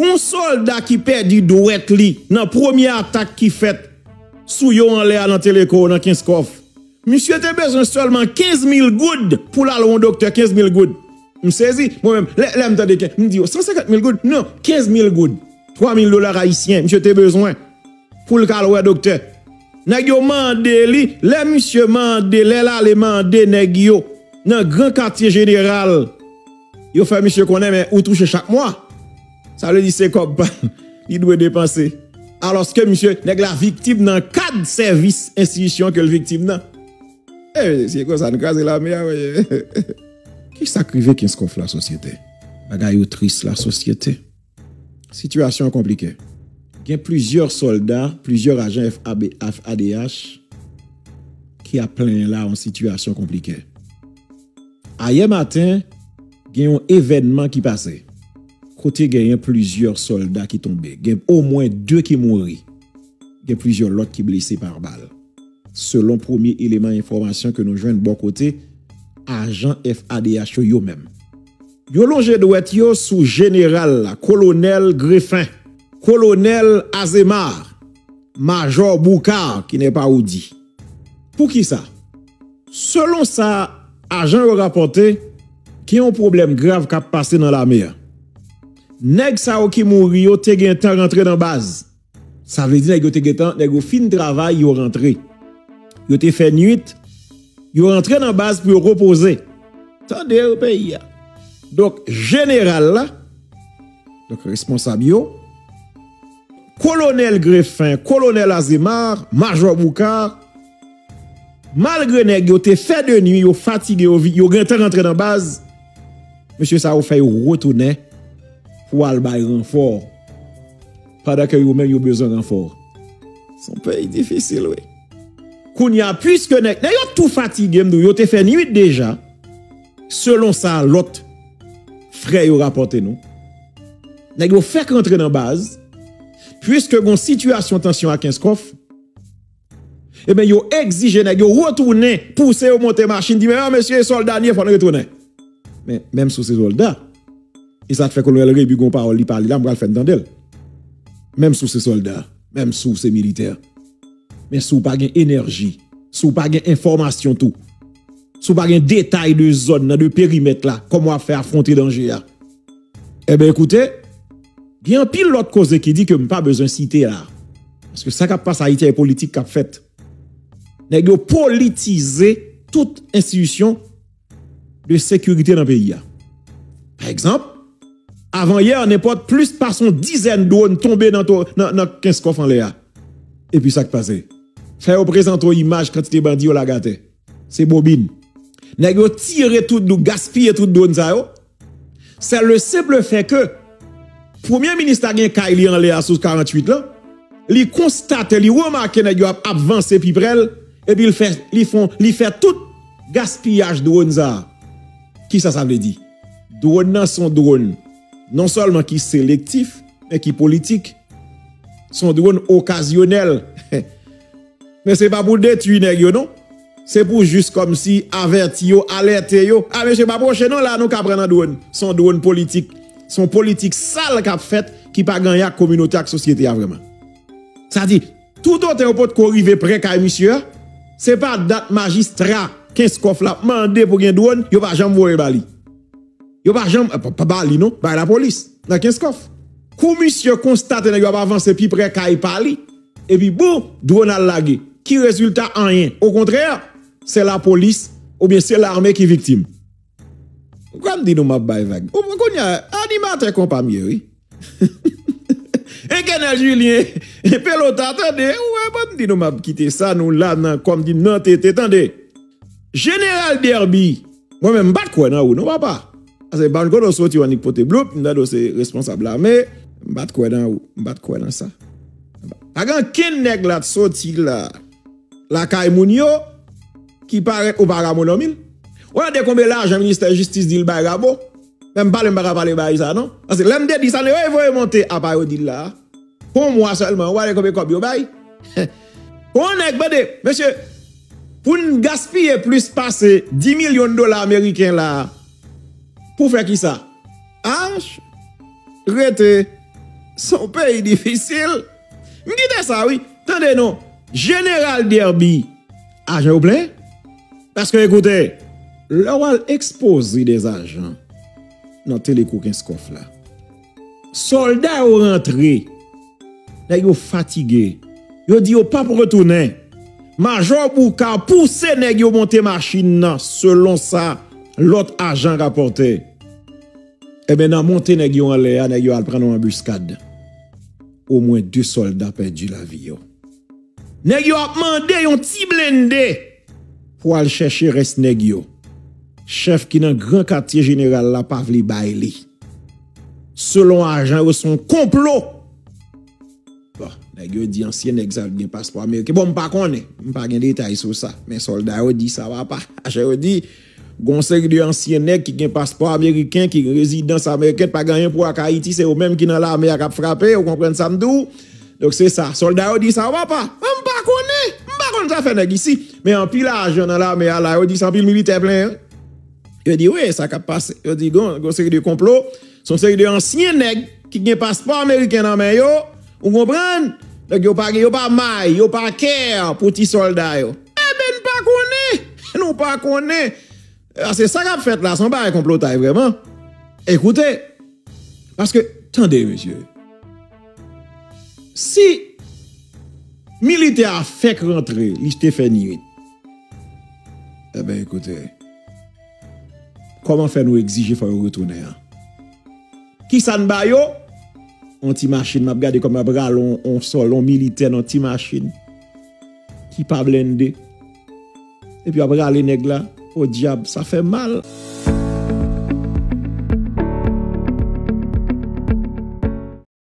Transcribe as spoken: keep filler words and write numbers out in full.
Yon sòlda ki pèdi dwèt li nan premye atak ki fèt sou yo anlè a nan Teleko, nan Kenskòf. Misye te bezwen sèlman kenz mil goud pou l al wè yon doktè, kenz mil goud. M sezi, mwen menm, lè, lè m tande, m di, "O, san senkant mil goud?" Non, kenz mil goud. Twa mil dola ayisyen, misye te bezwen pou l ka al wè doktè. Nèg yo mande li, lè misye mande, lè l ale mande nèg yo nan Gran Katye Jeneral, yo fè misye konnen, men ou touche chak mwa. Sa vle di se kòb pa l li dwe depanse. Alòske misye, nèg la viktim nan kad sèvis enstitisyon ke l viktim nan. E, se konsa n kraze lame a, wi. Kisa k rive Kenskòf, lasosyete? Bagay yo tris, lasosyete. Sitiyasyon an konplike. Gen plizyè sòlda, plizyè ajan F A B, F A D H ki ap plenyen la yon sitiyasyon konplike. Ayè maten, gen yon evènman ki pase. Kote genyen plizyè sòlda ki tonbe. Gen omwen de ki mouri. Gen plizyè lòt ki blese pa bal. Selon premye eleman enfòmasyon ke nou jwenn bò kote ajan F A D H yo, yo menm. Yo lonje dwèt yo sou jeneral la, kolonèl Grefen, kolonèl Azemar, majò Boukar, ki nèpawoudi. Poukisa? Selon sa ajan yo rapòte, gen yon pwoblèm grav k ap pase nan lame a. Nèg sa yo ki mouri yo te gentan rantre nan baz. Sa vle di nèg yo te gentan, nèg yo fin travay, yo rantre. Yo te fè nwit, yo rantre nan baz pou yo repoze. Tande yo peyi a. Donk, jeneral la, donk, responsab yo, kolonèl Grefen, kolonèl Azemar, majò Boukar, malgre nèg yo te fè de nwi, yo fatige, yo, vi- yo gentan rantre nan baz, mesye sa yo fè yo retounen pou al bay ranfò. Pandan ke yo menm yo bezwen ranfò. Se yon peyi difisil, wi. Kounye a, piske nèg, nèg yo tou fatige, m di w, yo te fè nwit deja. Selon sa lòt frè yo rapòte nou, nèg yo fèk rantre nan baz, piske gon sitiyasyon tansyon a Kenskòf, ebyen, yo egzije nèg yo retounen, pouse yo monte machin, di, "Men, mesye, sòlda n ye, fò n retounen." Men, menm si w se sòlda, e sa k fè Kolonèl Rebu gon pawòl li pale la, m pral fè n tande l. Menm si w se sòlda, menm si w se militè, men si w pa gen enèji, si w pa gen enfòmasyon tou, si w pa gen detay de zòn nan, de perimèt la, kòman w ap fè afwonte danje a? Enben, ekoute, gen anpil lòt koze ki di ke m pa bezwen site la. Paske sa k ap pase Ayiti a, e politik k ap fèt. Nèg yo politize tout enstitisyon de sekirite nan peyi a. Pa egzanp, avan yè, nenpòt plis pase yon dizèn dwòn tonbe nan, to- nan, nan Kenskòf anlè a. Epi sa k pase? Fè yo prezante yon imaj kantite bandi yo lage atè. Se bobin. Nèg yo tire tout, gaspiye tout dwòn sa yo. C'est le simple fait que premye minis la gen kay li anlè a sou karanntuit lan. Li konstate, li remake nèg yo ap, ap vanse pi pre l, epi l fè, li fon, li fè tout gaspiyaj dwòn sa a. Kisa sa vle di? Dwòn nan se yon dwòn non sèlman ki selektif, men ki politik. Se yon dwòn okazyonèl. Men se pa pou detwi nèg yo, non. Se pou jis kòmsi avèti yo, alète yo. A, mesye, pa pwoche non, la nou ka pran nan dwòn. Se yon dwòn politik. Se yon politik sal k ap fèt ki pa gen anyen ak kominote ak sosyete a vrèman. Sa di, toutotan yo potko rive pre kay misye a, se pa dat majistra Kenskòf la ap mande pou gen dwòn, yo pa janm voye ba li. Yo pa janm, pa, pa ba li non, bay lapolis, nan Kenskòf. Kou misye konstate nèg yo ap avanse pi pre kay pa li, epi boum, dwòn al lage. Ki rezilta? Anyen. Okontrè, se lapolis oubyen se lame ki viktim. Ou kwè m di nou m ap bay vag? Ou kounye a, animatè konpa m ye, wi. E Kenèl Julien, e Pelota, tande, ou wè, ban m di nou m ap kite sa, nou la nan, kòm di m nan tete, tande. Jeneral Derby, mwen menm, m pa t kwè nan ou, non, papa. Paske ban kote w soti, w annik pote bloup, m tande w se responsab lame, m pa t kwè nan ou, m pa t kwè nan sa. Pa gen ankenn nèg la t soti la, lakay moun yo, ki parèt ou pa ka monomil. Ou tande konbyen lajan ministè jistis di l bay Rabo? Men m pale, m pa ka pale bay sa, non. Paske lè m te di sa, nèg yo voye monte apa yo di l la a. Pou yon mwa sèlman, ou pa wè konbyen kòb yo bay? Pou yon nèg, tande, mesye, pou n gaspiye plis pase dis milyon dola ameriken la a, pou fè kisa? Ach, rete. Se yon peyi difisil. M kite sa, wi. Tande non. Jeneral Derby, ajan yo plen? Paske, ekoute, lè w al ekspoze de ajan nan tele kokenskòf la, sòlda yo rantre, nèg yo fatige. Yo di yo p ap retounen. Majò Bouka pouse nèg yo monte machin nan, selon sa lòt ajan rapòte. Ebyen, nan monte nèg yo anlè a, nèg yo al pran yon anbiskad. Omwen de sòlda pèdi lavi yo. Nèg yo ap mande yon ti blende pou al chèche rès nèg yo. Chèf ki nan gran katye jeneral la pa vle bay li. Selon ajan yo, se yon konplo. Bon, nèg yo di ansyen nèg sa yo gen paspò ameriken. Bon, m pa konnen. M pa gen detay sou sa. Men sòlda yo di sa papa. Ajan yo di, gon seri de ansyen nèg ki gen paspò ameriken, ki gen rezidans ameriken, pa gen anyen pou ak Ayiti, se yo menm ki nan lame a k ap frape, ou konprann sa m di w? Donk se sa. Sòlda yo di sa papa. Mwen m pa konnen. M pa konn zafè nèg isi. Men anpil ajan nan lame a la, yo di se anpil militè plen. Yo di, wi, sa k ap pase. Yo di, gon, gon seri de konplo. Se yon seri de ansyen nèg ki gen paspò ameriken nan men yo. Ou konprann? Donk yo pa gen, yo pa may, yo pa kè pou ti sòlda yo. Eben, n pa konnen. Nou pa konnen. Ah, se sa k ap fèt la, se yon bagay konplotay vrèman. Ekoute, paske, tande, mesye. Si militè a fèk rantre, li te fè nwit. Eben, ekoute, kòman fè nou egzije fò yo retounen an? Kisa n ba yo? On ti machin, m ap gade kòman y ap rale on, on sòl, on militè nan ti machin ki pa blende. Epi y ap rale nèg la. Podyab, sa fè mal.